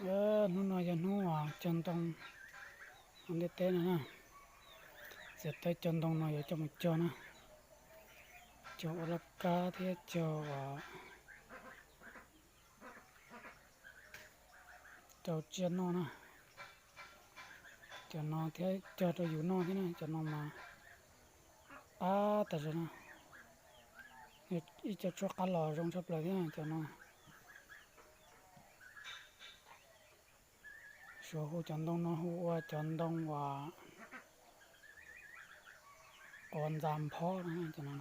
Hnub no yog hnub uas cog ntoo hauv ntiaj teb no na. Txiav tau cov ntoo no yuav coj mus cog na, cog ua laj kab thiab cog rau tsiaj noj na. Cov no thiab cog rau yus noj thiab na, cov no mas qab tas zog na. Ib co tshuaj qab los zoo tshaj plaws thiab cov no. Suav hu cov ntoo no hu ua cov ntoo uas quav ntxa nphob no cov no.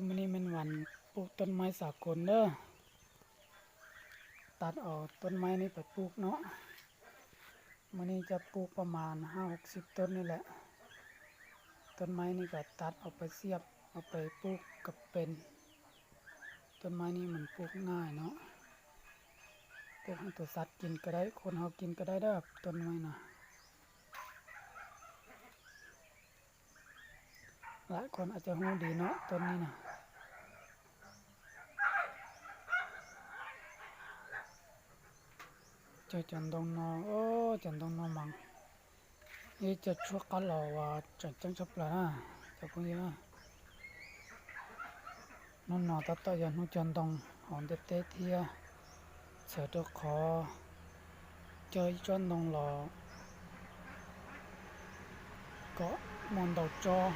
Mùa ni men vas pub toob maib xav kuv ntawd, tas au toob maib ni pab pub no. Mùa ni cov pub pab mas hab huv xib toob ni lawm. Toob maib ni kom tas au pab xiab au pab pub kom pem. Toob maib ni mas pub naj no, pub hab tus xav kis kawg daib, khuv hau kis kawg daib dab toob maib no. Lam khuv cov hub di no toob maib no. Cov, cov ntoo no, cov ntoo no mas ib co tshuaj qab los uas tseem ceeb tshaj plaws na cov phooj ywg. Hnub no tab tom yog hnub cog ntoo hauv ntiaj teb thiab, txhawm rau qhov cog ib tsob ntoo los kom muaj ntau tsob.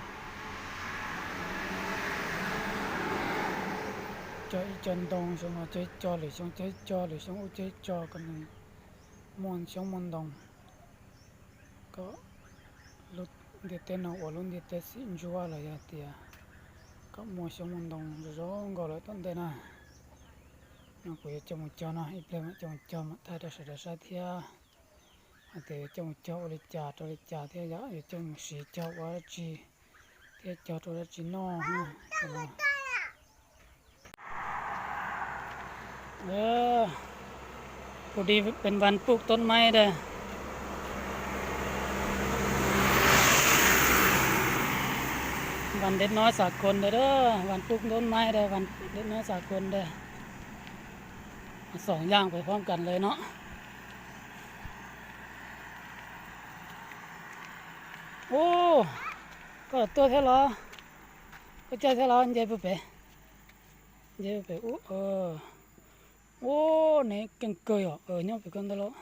Cog ib co ntoo, xyoo no cog ib co, lwm xyoo cog ib co, lwm xyoo ub cog ib co, kom nws muaj xyoob muaj ntoo, kom lub ntiaj teb no ua lub ntiaj teb xim ntsuab los yog tias kom muaj xyoob muaj ntoo zoo zoo nkaus lawm tom ntej na. No kuv yuav coj mus cog no, ib pliag mam coj mus cog mam thaij rau sawv daws saib thiab hais tias yuav coj mus cog ua li cas rau li cas thiab yog yuav coj mus siv cog ua dab tsi thiab cog rau dab tsi noj. Kuv di pes vas pub toob maib dab, vas dej nob xav kuv ntawd dab, vas pub toob maib dab, vas dej nob xav kuv ntawd. Xoom yaaj pes phob kas lawm no. Ub, koj tuaj thiab los? Koj caij thiab los? Nce puag pem, nce puag pem ub. Ub, neb keej kawg yom, nyob pem koj ntawd los.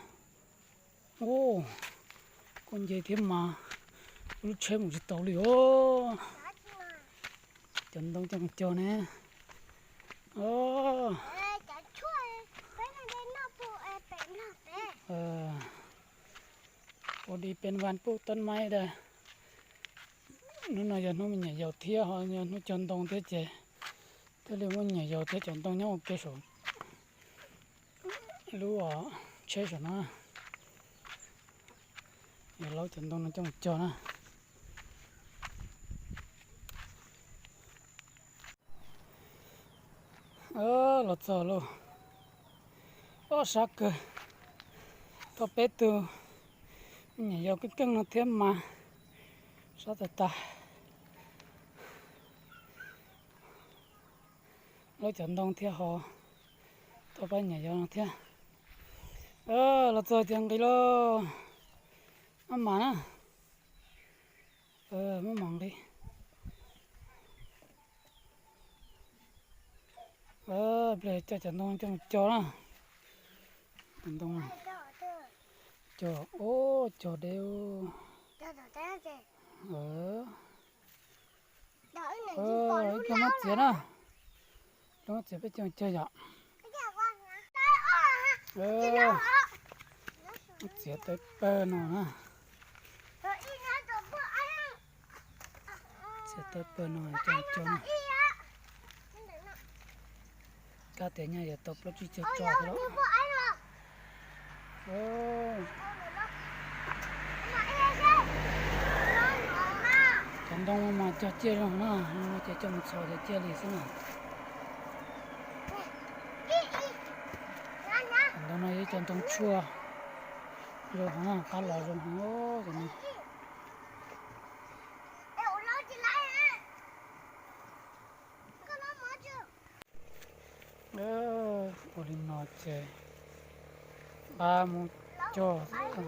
Ub, koj nce thiab mas, lub tsheb mus tsis tau li os. Cov ntoo coj mus cog ne. Kuv di pes vas pub toob maib dab. Hnub no yog hnub me nyuam yaus thiab ho yog hnub cog ntoo thiab ces thiaj li muaj me nyuam yaus thiab cov ntoo nyob ua ke saum lub tsheb saum no. Yog laub cov ntoo no coj mus cog na. Los txog lauj. Ob sab kawg, tau peb tug me nyuam yaus keej keej no thiab mas sab tas tas. Laub cov ntoo thiab ho tau pab nyuam yaus no thiab. Los txog ces nqis lauj. Maj mam na. Maj mam nqis. Pliag coj cov ntoo coj mus cog na. Cov ntoo cog, ub, cog deb. Ib pliag muab txiav na. Ib pliag muab txiav peb coj mus cog yom. Muab txiav tawb pawg no na. Txiav tawb pawg no coj mus cog na. Kab tias nyaj yuav tau plaub tsib caug tso thiab lauj. Cov ntoo mas cog ciaj zoo na, no ces coj mus txhos ces ciaj li xwb na. Cov ntoo no yog cov ntoo tshuaj zoo heev, qab los zoo heev cov no. Ub, Ua li no ces nqa mus cog xwb.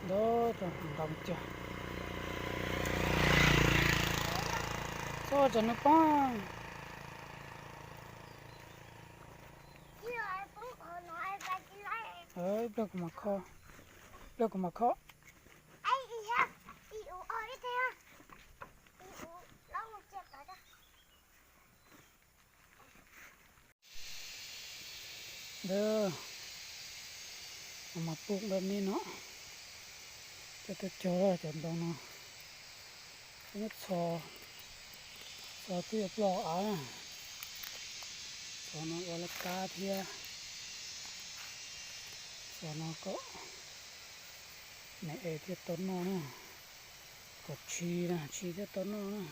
Ntawd rau nqa mus cog. Txhob tsam nws poob. Ib pliag kuv mam kho, ib pliag kuv mam kho. Ntawd, mas pub npaj mib no, coj tuaj cog cov ntoo no, nyob txhos, txhos twb yuav ploj av na, txhos no ua laj kab thiab, txhos no kom me es thiaj tau noj na, kom tshis na, tshis thiaj tau noj na.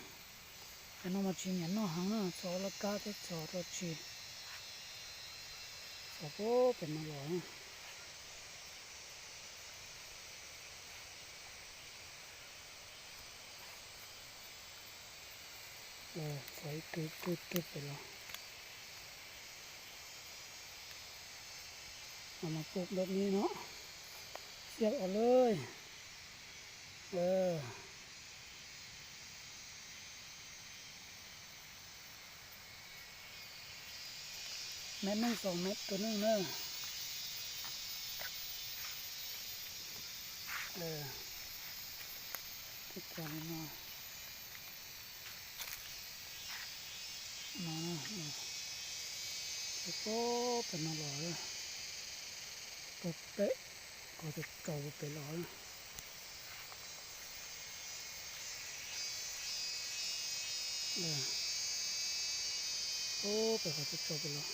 Cov no mas tshis nyiam noj heev na, txhos ua laj kab thiab txhos rau tshis, txhos puag pem no los na. Txhos ib tug twg twg pem los, mas pub npaj mib no, xiab os lawm. Mét neej xaus mét tus neej na. Twb cog li no, no, puag pem no los, puag pem, kov tsaus tsaus puag pem los. Puag pem kov tsaus tsaus pem los.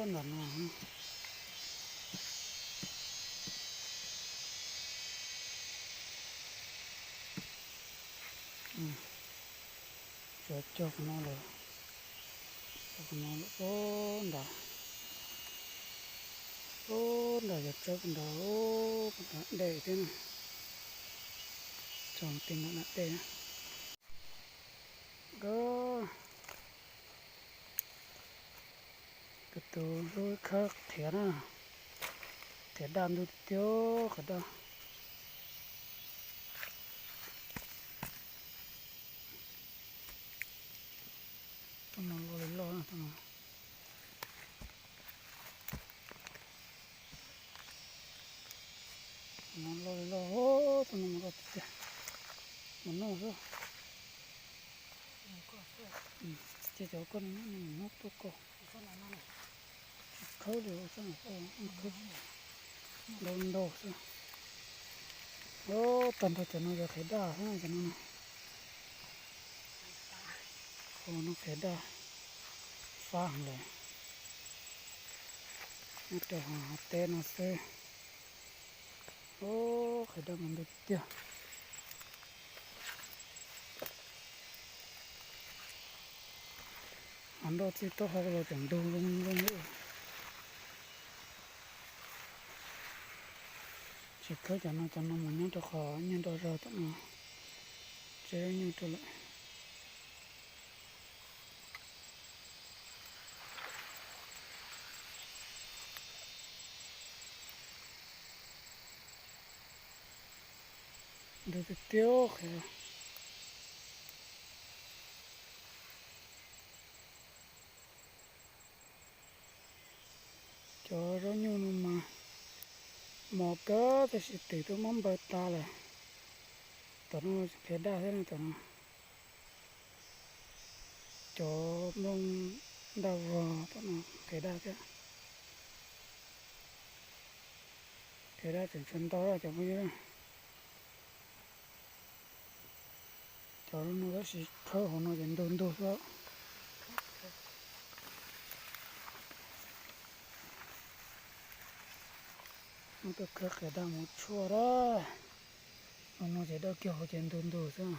Ntawm no, tsuas cog qhov no lawm, cog qhov no lawm puag nrad, puag nrad yog tsawb puag nrad, puag nrad dej thiab na, txog ti nrad dej. Nkawd, kuv tus hlub khawb qhiav na, qhiav daj ntug tiag tiag, qhiav daj. Tus no loj li loj na, tus no. Tus no loj li loj, tus no mas loj tiag tiag. Mus noj xwb. Ces cov koj no mus noj tuaj koj. Tsis khawb li, khawb ntau ntau xwb. Tag nrho cov no yog qhiav daj xwb cov no. Ua no qhiav daj fab heev lawm. Nyob rau hauv teb no xwb. Qhiav daj mas ntug tiag. Hauv nroj txij taub hau los tseem ntug zoo zoo li. Tsis khawb cov no, cov no mus nyob rau qhov nyuag nroj zog tom no, tseb nyuag rau lawm. Ntug tiag tiag qhiav. Cov zaub nyuj no mas mos kawg tab sis twm twb muab npaws tas lawm. Tom no qhiav daj thiab no tom no. Cov nplooj ntaj vog tom no qhiav daj thiab. Qhiav daj tseem tshuav ntau cov phooj ywg. Cov no tab sis khawb hauv no ces ntug ntug xwb. Tuaj khawb qias daj mus tshuaj a. Mus no ces daj kiag hauv ces ntug ntug xwb.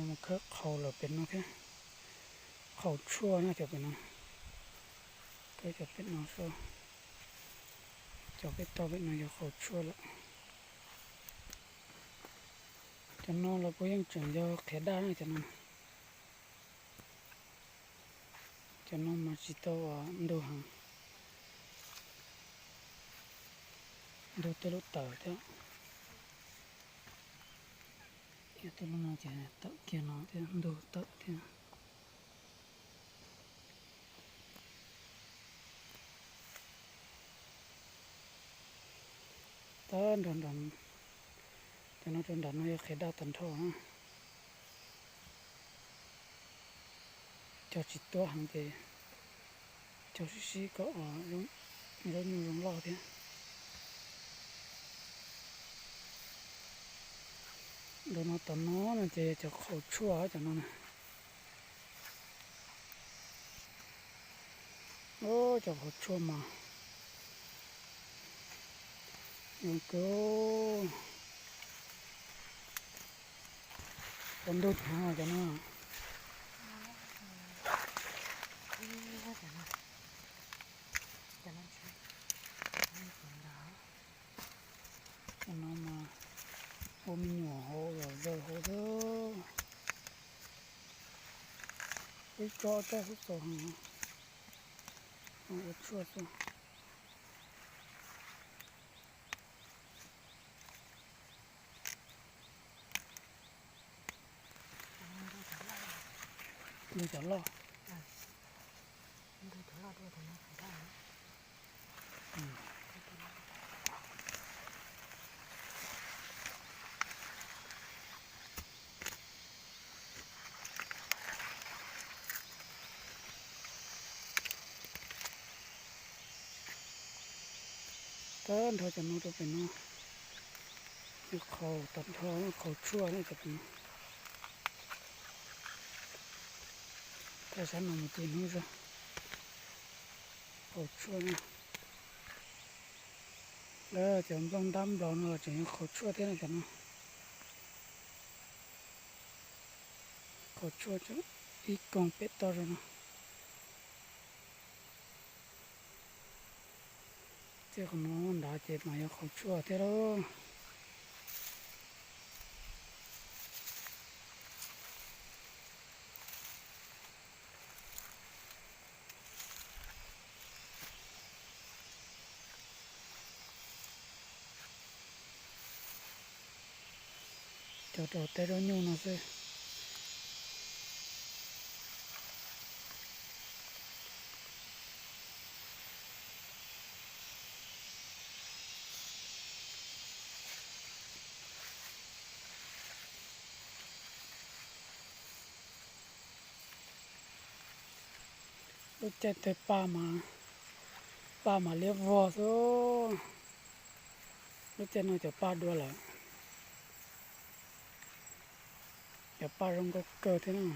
Mus khawb qhaus lawm pem no thiab. Qhaus tshuaj na cov pem no. Khawb cov pem no xwb. Cov peb tau pem no yog qhaus tshuaj lawm. Cov no los kuj yeej tseem yog qias daj na cov no. Cov no mas tsis tau ntug heev, ntug tej lub tawm thiab. Yog tej lub no ces tawm kiag no thiab ntug tawm thiab. Tag nrho, cov no rau nram no yog qias daj tag nrho na. Cog tsis tuab heev ces cog sib sib kom zaub nyuj zoo loj thiab. Nram no tom no no ces yog cov qhaus tshuaj cov no na. Cov qhaus tshuaj mas zoo kawg. Tau ntug hnyav cov no. Cov no mas ua me nyuam hauv los zaws hauv xwb. Ib tsob tej xub xaus heev, ua tshuaj xwb. Ntug cov loj. Tag nrho cov no rau pem no, qhaus tag nrho, qhaus tshuaj na cov pem no. Thaij sab no mus ces hnub zog, qhaus tshuaj na. Lawv cov nplooj ntab nplos no los tseem yog qhaus tshuaj thiab no cov no. Qhaus tshuaj ib koog peb toj zoo no. Tej qhov no nrad ces mas yog qhaus tshuaj thiab lauj. Cog rau tej zaub nyuj no xwb. Lub caij tawg paj mas, paj mas liab vog xwb. Lub caij no cov paj dua lawm. Cov paj zoo nkauj kawg thiab na.